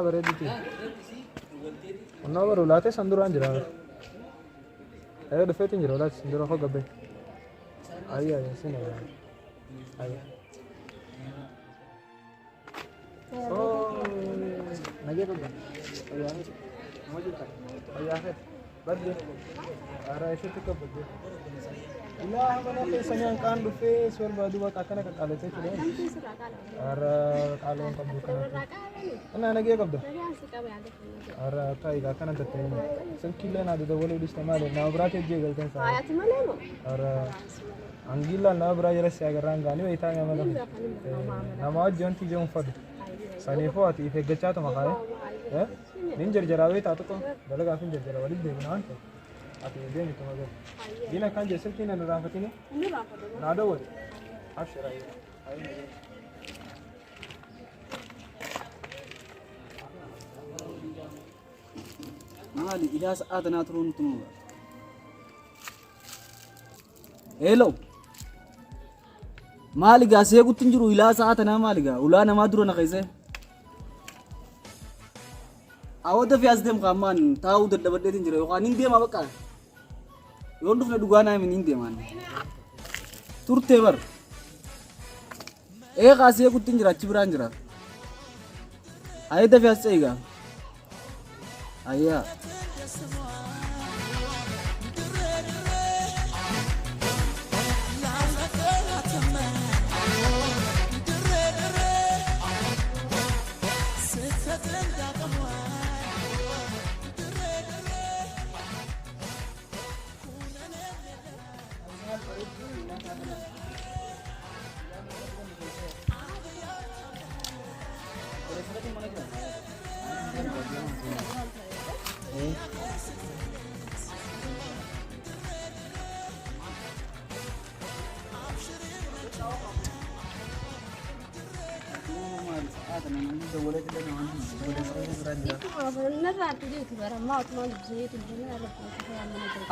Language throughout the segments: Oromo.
Yaa bareeduti. Onnaa bara ulaatee san duraan jira. Ee dhufeetiin jira ulaatee san dura koo gabbee. Ayya ayya sin ayya. Ayya. Oh, nagee qabda. Fayyaa miti. Nama jirta. Fayyaa kee. Badde. Haaraa isheetti qabbadde. Ilaa mana keessanii hanqaan dhufee si barbaadu bakka akkana qaqqaalatee ture. Haaraa qaaloon qabdu kanatti. Innaa nagee qabda. Haaraa akka egaa akkana tatta'in. Silkiillee naa dadawwalee dhiste maali? Nama biraatti hojii eegalteen saa. Haaraa angiillaan nama biraa jala si agarraan gaanii wayitaa nama lafa. Nama wajji wanti ijoo hin fadu. Saniifuu ati if eeggachaa tuma kaa'ee. Nin jarjaraa beektaa tokko dalagaaf hin jarjara walitti deebina waan ta'eef. Ati deemi tuma gadi. Diina akkaan jee silkii nan irraanfatini. Naa dawwali. Abshir ayyaa. Ayyaa. Maali ilaa sa'aa tanaa turuun tunu. Hello. Maali gaa seegutti hin jiru ilaa sa'aa tanaa maali gaa ulaa namaa dura na keessee. Awwa dafii as deem kaammaan taa'uu dadhabadheetiin jira yookaan hin deema bakka. Yoon dhufne dhugaa naa himin hin deemaan. Turtee bar. Ee kaasee eegutti hin jira achi biraan jira. Ayee dafii as ce'i gaa. Ayyaa.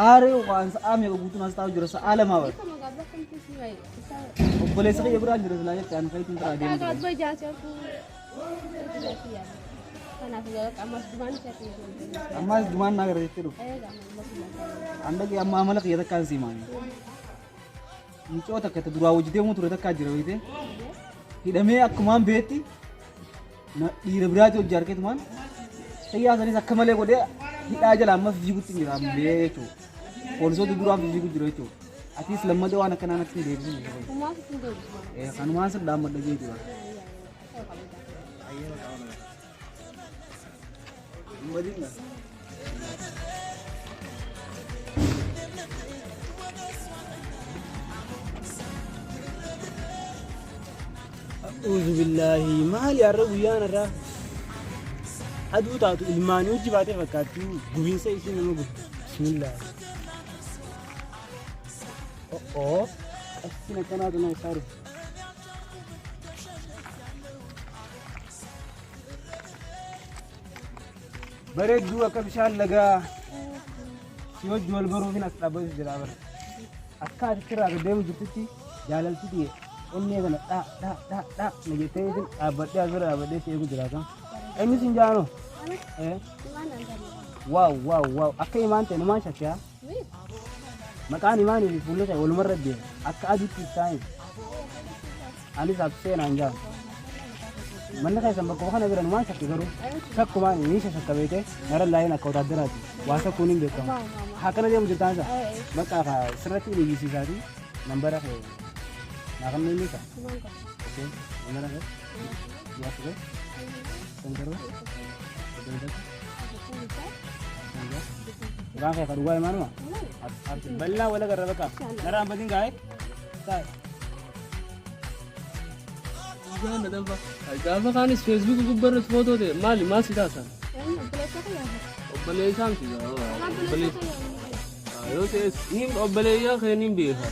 Aaree waan sa'aa meeqa guutuun as taa'u jira sa'aa lamaa bara. Obboleessa kiyya biraan jira silaa jette ani fayitiin biraa deemu jira. Ammaas dumaan naa gara jettee dhufu. An dhaqee amma amala kiyya takkaan sii maani. Mucoo takka ta duraa wajji deemuu ture takkaa jira beekte. Hidhamee akkumaan beetti dhiira biraati hojii argeetumaan xiyyaa sanis akka malee godhee hidhaa jala amma fiigutti hin jira bee jechuudha. Poolisoota duraan fiigu jiru jechuudha. Atis lammata waan akkanaa natti hin deebisin. Kanumaan sin dhaammadha jechuudha. Hin badin gaa. A'uuzu billaahi maali har'a guyyaan har'aa aduu taatu ilmaanii hojii baatee fakkaatti gubiinsa isii nama gubdu bismillah. O'oo qastiin akkanaa tana isaa dhufu. Bareedduu akka bishaan lagaa si wajji wal baruufin as dhaabbatu jira bara. Akka ati sirraa gad deemu jirtutti jaalalti tiyya onnee kana dhaa dhaa dhaa dhaa na jettee dhaabbadhee as bira dhaabbadhee si eegu jira kan. Eenyu sin jaanoo? Eh? Waaw waaw waaw akka imaan ta'e numaan shakkiyaa. Maqaan imaanii fi fuulli kee walumarra deema akka aduutti ibsaanii. Anis absee naan jaan. Manni keessan bakkuma kana bira numaan shakke garuu shakkumaan ni shakka beekee nara laayin akka wotaaddaraati. Waa shakkuun hin beekamu. Akkana deemu jirtaan isa. Bakka kaa sirratti iyyisiisaati nambara kee naa kan inni isa. Okey nambara kee yaa siree 57 31 Maqaan kee ka dhugaa imaanuma? Bal'aa wal agarra bakka. Naraan badin gaa'e. Taa'e. Dhugaa na danfa. Gaafa kaanis feesbuuk gubbarratti footoo ta'e maali maal si taasisan? Obboleessaa miti obboleessa. Yoo ta'es ni obboleeyyaa kee ni beeka.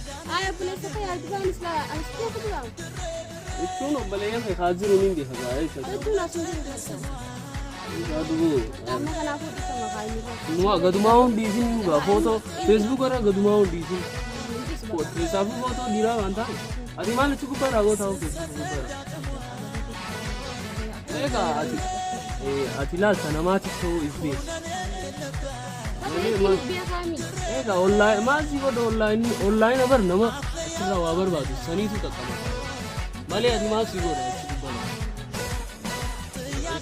Jechuun obboleeyyaa kee haa jiru ni beeka gaa eessa. Gadumaa hundi isin dhugaa footoo feesbuuk irra gadumaa hundi isin. Keessaafuu footoo dhiiraa waan ta'eef. Ati maal achi gubbaa raagoo taa'u feesbuuk gubbaa. Egaa ati Ati laalta namaatiif ta'uu if beeku. Ittiin beekaami. Egaa onlaayinii maal si godha onlaayinii onlaayina bar nama achirraa waa barbaadu saniitu qaqqaba. Malee ati maal si godha achi gubbaa.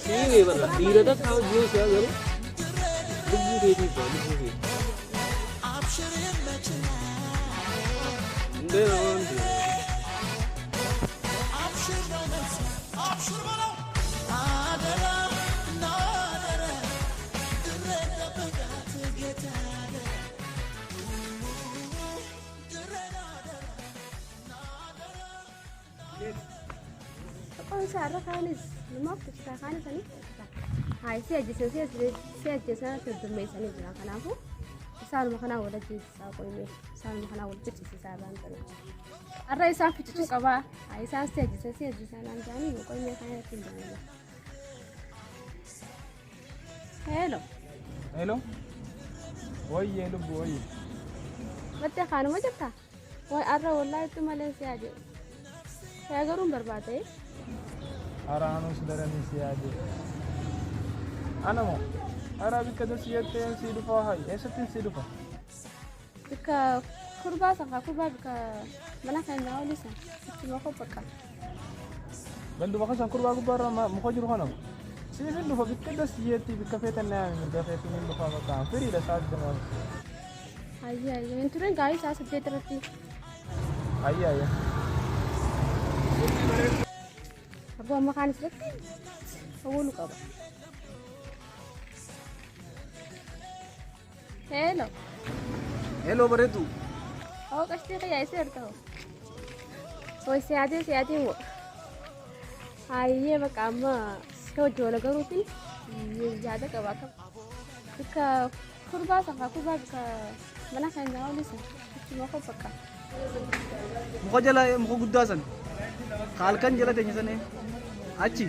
Siinee barra dhiira takka hojii yoo si agarru lubbuu keetiif ba'a lubbuu keetiif. Hundee nama hundee. Qoonsa irra kaanis namaaf ibsaa kaanis ani haa si ajjeesan si ajjeesan heddummeessanii jira kanaafuu isaanuma kanaa wal ajjeesisaa qoyme isaanuma kanaa wal ficcisiisaa baan ta'e. Har'a isaan ficcicuu qabaa haa isaan si ajjeesan si ajjeesan naan jedhanii qoyme kana irratti hin baanudha. Heelo. Hello. Wayyee lubbu wayyee. Battee kaanuma jirta? Way har'a wallaahi itti malee si yaade. Yaa garuu hin barbaade. Araanus daranii si yaade. Ana moo? Araa bikka dasi jettee si dhufa hayi eessattiin si dhufa? Bikka kurbaa sanaa kurbaa bikka mana keenyaa olii sana ittuma koo bakka. Ganduma kasan kurbaa gubbaarra muka jiru kana moo? Siifin dhufa bikka dasi jetti bikka feetan na yaami mirga feetiin hin dhufa bakka firiidha sa'aati dama. Ayyee ayyee hin turin gaarii sa'a 8 irratti. Ayyee ayyee. Abbaa amma kaanis irratti awwaalu qaba. Heelo. Hello bareedu. Oo qashtii qiyyaa isa erga hoo. Way siyaatee siyaatee moo. Ayyee bakka amma si hojii wal garuutiin yaada qaba akka bikka kurbaa sanaa kurbaa bikka mana keenyaa olii sana ittuma koo bakka. Muka jala muka guddaa san. Halkan jala teenya san achi.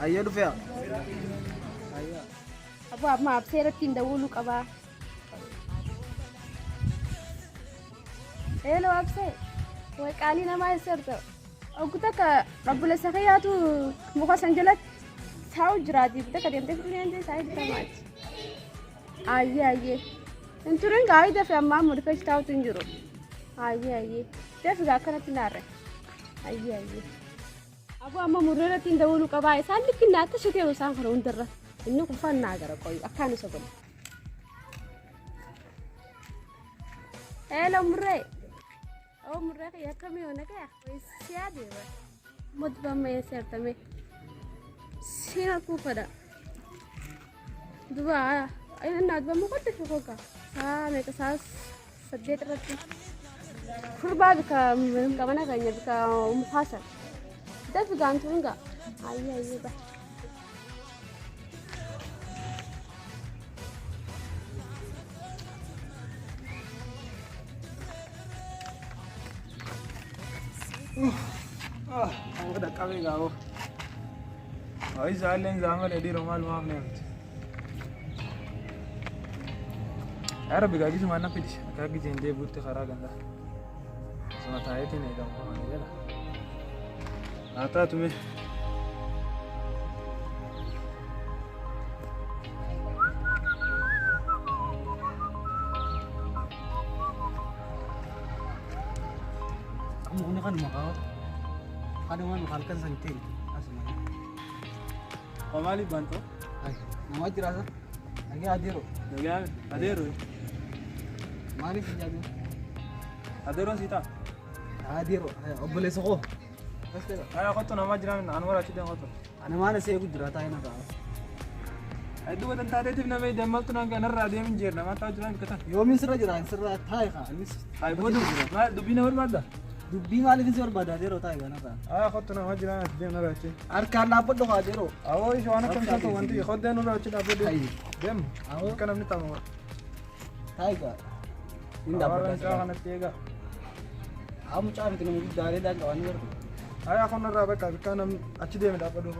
Ayyee dhufee. Abbaa amma absee irratti hin dawwaluu qabaa. Hello absee. Way qaalii namaa isa erga. Oggu takka obboleessa kiyyaatu muka san jalatti taa'u jiraati. Takka deemtee fiduu dandeessaa isaa eebbifamaati. Ayyee ayyee. Hin turin gaarii dafee ammaa amma dhufee taa'utu hin jiru. Ayyee ayyee. Dafi gaa akkanatti naarre. Ayyee ayyee. Aboo amma murree irratti hin dawwaluu qabaa. Isaan likkinna akka shitee isaan kana hundarra. Inni kun naa gara qoyu akkaan isa godhu. Hello murree. Oo murree kiyya akkamii yoo nagaya? Si yaade bara. Mudba mee seertame. Siin arguu fedha. Duba inni duba muka fi koga. Saa meeqa saa 8 irratti. Kurbaa bika qabana keenya bika mukaasa. Dafi gaantuun gaa. Ayyee ayyee ba. Ah, dhaqqabee gaa'oo. Isaalleen zaamala dhiiroo maalumaaf ni hafti. Yaa Rabbi gaagisumaan na fidi akka giseen deebi'utti karaa gandaa. Asuma taa'eetiin eegamu kana jedha. Haa taatu mee. Amma kun kanuma kaa. Kanumaan halkan san ta'e asuma. Maaliif baantoo? Nama jiraata. Nagaa adeero. Nagaa adeero. Maaliif hin jaadu? Adeeroon si ta'a. Adeero obboleessa koo. Aya kottu nama jiraan an wara achi deem kottu. Ana maana seeku jira taa'ee na ta'a. Hedduu watan taateetiif nama deemmaltu naan kanarraa deemin jeer nama taa'u jiraan bikkatan. Yoomiin sirra jira sirra taa'e kaa innis. Ay boodu maal dubbii na barbaadda? Dubbii maaliif si barbaada adeero taa'e kana ta'a. Aya kottu nama jiraan ati deem narraa achi. Harkaan dhaabbadhu kaa adeero. Awoo ishee waan akkam taatu wanti koddee nurraa achi dhaabbadhu. Deem. Awoo. Akka namni taa'u. Taa'e kaa. Hin Warra dhaabbata. mucaa kanatti eegaa. Haa mucaa miti nama guddaa dhaan qabanii bartu. Aya kun narraa bakka bikka namni achi deeme dhaabbadhu.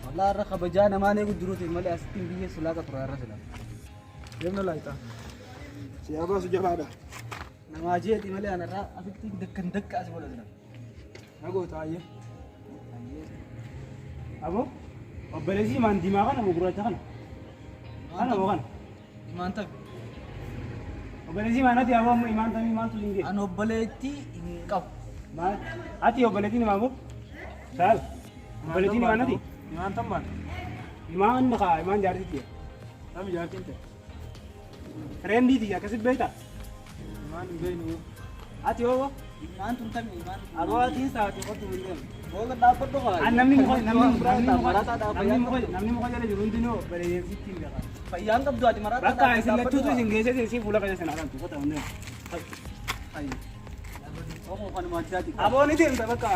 Wallah har'a kabajaa namaan eegu jiruuti malee asitti biyya silaa tura har'a silaa. Deemna laayita. Siyaa baasu jabaadha. Namaa jeeti malee anarraa asitti dakkan dakka asi godha silaa. Nagoota ayyee. Aboo. Obboleessi imaan diimaa kana moo gurraacha kana? Kana moo kana? Imaan tami. Obboleessi imaan ati aboo amma imaan tamii maaltu siin ga'e? An obboleettii hin qabu. Maal? Ati obboleettiin imaan moo? Saal. Obboleettiin imaan ati? Imaan tam maal? Imaan kaa imaan jaartitti. Tam jaartiin ta'e. Friendiiti akkasitti beektaa? Imaan hin beeknu. Ati hoo? Imaan tun tami imaan. Aboo ati sa'aatii qottu hin deemu. Booga dhaabbadhu haa. An namni muka namni muka Maraataa namni muka dhaabbadhu. namni muka jala jiru hundinuu obboleessitti hin beekaa. Fayyaan qabdu ati maraataa Bakka isin lachuutu isin geessee isin fuula keessa isin haadhamtu qotta hundinuu. Omo kanuma addaati. Aboo ni deemta bakka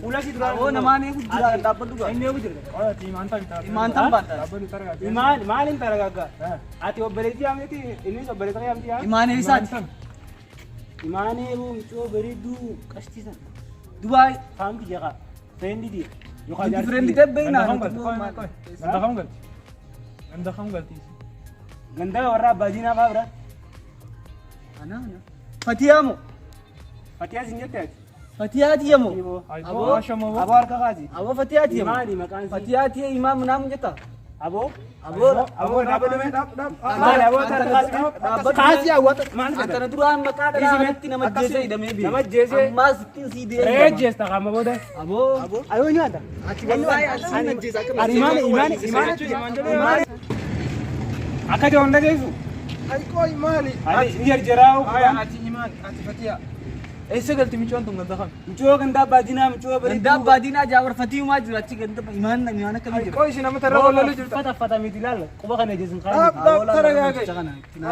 fuula si duraa. Aboo namaan eegu jira dhaabbadhu gaa. Inni eegu jirta. Ati imaan tami taate. Imaan tam baata. Dhaabbadhu targaa. Imaan maaliin taragaaggaa? Ati obboleettii yaamteeti innis obboleessa yaamti yaa? Imaan eessaati? Imaan eeguu micoo bareedduu qashtiisan. Dubaay. Faamti jeeqaa. Friendii yookaan Nuti friendii ta'e beeknaa. Ganda kam galti? Ganda kam galti? Ganda warra abbaa diinaa fa'aa bira. Ana ana. Fatiyaa moo? Fatiyaa sin jette ati. Fatiyaa tiyya moo? Aboo ashamoo. Aboo harka kaasi. Aboo fatiyaa tiyya moo? Imaani maqaan isii. Fatiyaa tiyya imaan minaamu jetta? Aboo. Aboo. Aboo dhaabbadhu mee. Maali aboo harka kaasi. Dhaabbadhu. Kaasi hawwata. Maal fedha? Antana duraan maqaa dhalaa kanatti nama ajjeesee hidhamee beeku. Nama ajjeesee. Ammaas ittiin sii deemee. Re'ee ajjeesta qaama booda. Aboo. Ayoo nyaata. Ati wallaahi asiin ajjeesa akka Ani imaani imaani imaani imaani. Akka ta'u dhageessu. Ay qoy maali? Ani ni jarjaraa. Aya ati imaan ati fatiyaa. Eessa galti micoon tun ganda kam? Micoo ganda abbaa diinaa micoo bareedduu. Ganda abbaa diinaa jaawar fatiyumaa jira achi ganda imaan imaan akkamii jira. Qoy isin amma tarra wallolu jirta. Uffata uffata miti ilaalla. Quba kana jeesin Dhaab kaa'u. dhaab taragaagay.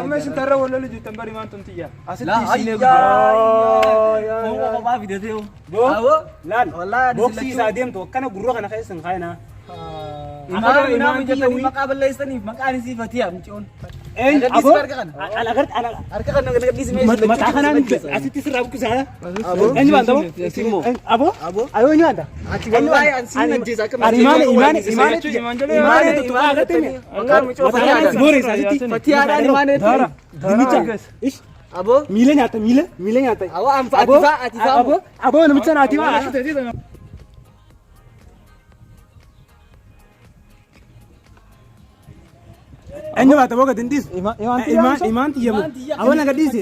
Amma isin tarra wallolu jirtan bari imaan tun tiyya. Asitti Laa isin eegu. ayyaa. Foon kophaa fidatee hoo. Boo. Aboo. Laal. Wallaahi ani Boksii sillachuu- isaa deemtu akkana gurra kana keessa hin kaa'inaa. Imaan minaamu jettanii maqaa balleessaniif maqaan isii fatiyaa micoon. Eenyu Nagadhiisi aboo? harka kana. Ala agarti ala. Harka kana nagadhiisi mee Mataa kanaan asitti sirraa buqqisaa. Aboo. Eenyu baanta aboo? Isin moo? Aboo? Aboo. Ayoo eenyu baanta? Ati wallaahi ani siin ajjeesa akka Ani imaani imaani imaani imaani tuttuqaa agartee mi? Maqaan micoo Mataa kanaan fatiyaadhaan. boreessa asitti. Fatiyaadhaan imaan Dara. Dinnicha. Ish. Aboo. Miila nyaata miila miila nyaata. Aboo ati faa ati faa Aboo aboo namicha naati maa. Eenyu baata aboo gadi hin dhiisu. Imaan imaan tiyya moo? Aboo na gadhiisi.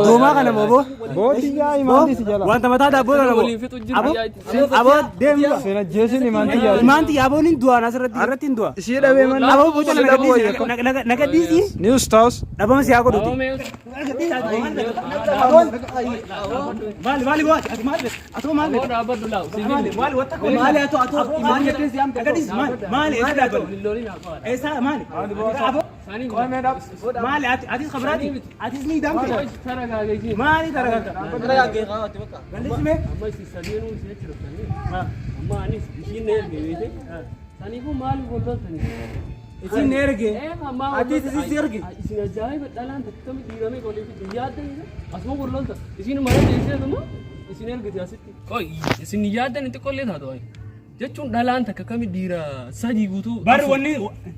Doomaa kana moo aboo? Bootiyyaa imaan dhiisi jala. Wanta mataa daabboo kana moo? Waliin fixu jiru Aboo yaa itti. aboo deemu. Seen ajjeesin imaan tiyya. Imaan tiyya aboon hin du'aan asirratti irratti hin du'a. Ishee dhabee manna. Aboo boca na gadhiisi na gadhiisi. News taus. Dhabama siyaa godhuti. Aboo mee Maali maali boo ati maal beekta? Atoo maal aboo beekta? dhaabbadhu laa. Maali maali wanta kun Maali atoo atoo imaan jettee si amte. Gadhiisi maali maali eessa dhaabbatu? Lololiin haa qo'ata. Eessa maali? Aboo Sanii maali ati atis khabiraati? Atis ni damte? taragaagee Maali taragaagga? Taragaagee haa ati bakka. Galisi mee? Amma isin sadeenuu isin achi dhuftanii. Amma anis ishiin na erge beekte. Saniifuu maaliif wal loltanii? Isin na erge. Amma Atis isin si erge. Isin ajaa'iba dhalaan takkami dhiiramee waliif yaaddan asuma wal lolta. Isin mana teesseetuma isin ergite asitti. Qoy isin yaaddan xiqqoollee taatu wayi. Jechuun dhalaan takka kami dhiira sadii guutuu. Bar wanni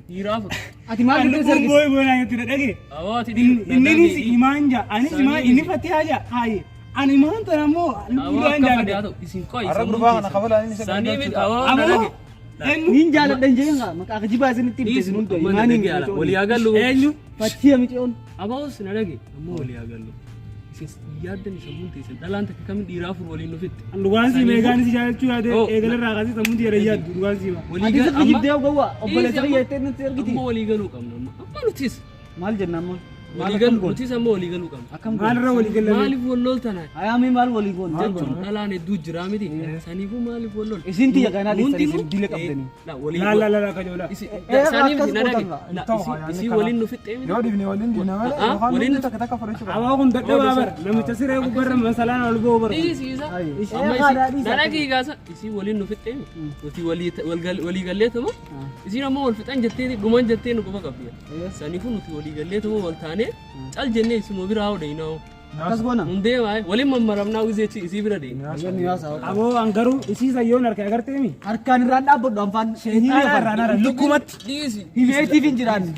Dhiira afur. Ati maal kan jettee si lubbuun ergite? boo'ee boo'ee naa jettudha dhage. Aboo ati Inninis imaan jaa anis imaan inni fatihaa jaa haaye. Ani imaan tana immoo lubbuu Aboo duraan akka jaalladha. fedhe haa ta'u isin qoy. Har'a gurbaa kana kabalaa inni isa Sanii miti aboo na Aboo dhage. eenyu? Niin jaaladhan jeen haa maqaa kijibaa isinitti himte isin hunduu Amma na imaaniin dhage ala. Walii haa gallu. Eenyu? Fatiya micoon. Aboos na dhage amma walii haa gallu. Isin yaaddan isa muun teessan dhalaan takka kami dhiira afur waliin nufitti. Dhugaan sii meegaan si jaallachuu yaade Oh. eegalarraa kaasee sammuu tiyya yaaddu dhugaan sii maa. Walii Ati gal sirri jibdee gowwaa obboleessa Amma- kiyya jettee nutti ergiti. amma walii galuu qabna amma amma nutis Maal jenna amma? Maal walii akkam galuu goona? nutis amma walii galuu qabna. Akkam goona? Maalirra walii galame? Maaliif wal loltana? Ayaamii maal walii goona? Jechuun dhalaan hedduu jira miti. Saniifuu maaliif wal lolta? Isin tiyya kanaa dhiistanii Hundinuu- isin dila qabdanii. La walii Laa laa laa kajoolaa. Saniif akkas na dhage. gootan La isii waliin nu fixxee miti. Yoo dhibne waliin dhibna malee Ah, yookaan waliin nuti takka takka fudhachuu qabna. Aboo kun dadhabaa bara namicha siree gubbarra masalaan ol ba'u bara. Dhiisi isa. Amma isii na dhage gaasa isii waliin nu fixxee miti. Nuti walii galleetuma. Isiin ammoo wal fixan jettee dhuman jettee nu qofa qabdi. Saniifuu nuti walii galleetuma wal taanee cal jennee isuma biraa hodhe hinaawu. Akkas goona. Hundee waa'ee waliin mammaramnaa gisee isii bira deema. Aboo an garuu isii sayyoon harka agartee mi? Harkaan irraan dhaabbadhu anfaan Sheexaana irraan arra lukkumatti. Dhiisi. Himeetiif hin jiraanne.